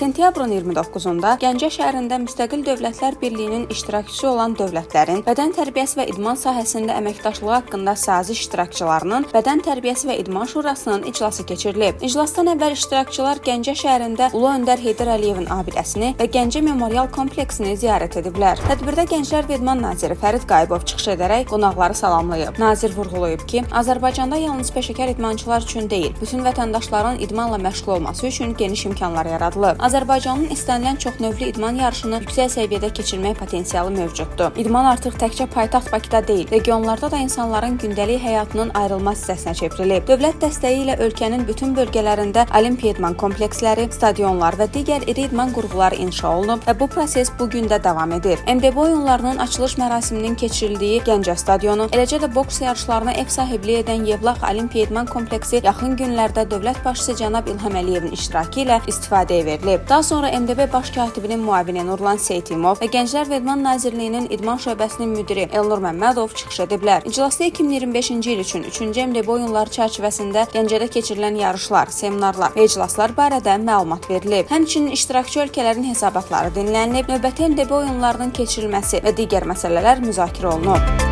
Sentyabrın 29-da Gəncə şəhərində Müstəqil Dövlətlər Birliyinin iştirakçısı olan dövlətlərin bədən tərbiyəsi və idman sahəsində əməkdaşlığı haqqında saziş iştirakçılarının Bədən Tərbiyəsi və İdman Şurasının iclası keçirilib. İclasdan əvvəl iştirakçılar Gəncə şəhərində Ulu Öndər Heydər Əliyevin abidəsini və Gəncə Memorial kompleksini ziyarət ediblər. Tədbirdə Gənclər və İdman naziri Fərid Qayıbov çıxış edərək qonaqları salamlayıb. Nazir vurğulayıb ki, Azərbaycanda yalnız peşəkar idmançılar üçün deyil, bütün vətəndaşların idmanla məşğul olması üçün geniş imkanlar yaradılıb. Azərbaycanın istənilən çoxnövlü idman yarışını yüksək səviyyədə keçirmək potensialı mövcuddur. İdman artıq təkcə paytaxt Bakıda deyil, regionlarda da insanların gündəlik həyatının ayrılmaz hissəsinə çevrilib. Dövlət dəstəyi ilə ölkənin bütün bölgələrində olimpiya idman kompleksləri, stadionlar və digər iri idman qurğuları inşa olunub və bu proses bu gün də davam edir. MDB oyunlarının açılış mərasiminin keçirildiyi Gəncə stadionu, eləcə də boks yarışlarına ev sahibliyi edən Yevlax Olimpiya İdman Kompleksi yaxın günlərdə dövlət başçısı cənab İlham Əliyevin iştirakı ilə istifadəyə verilib. Daha sonra MDB baş katibinin müavini Nurlan Seytimov və Gənclər və İdman Nazirliyinin İdman şöbəsinin müdiri Elnur Məmmədov çıxış ediblər. İclasda 2025-ci il üçün 3-cü MDB oyunları çərçivəsində Gəncədə keçirilən yarışlar, seminarlar və iclaslar barədə məlumat verilib. Həmçinin iştirakçı ölkələrin hesabatları dinlənilib, növbəti MDB oyunlarının keçirilməsi və digər məsələlər müzakirə olunub.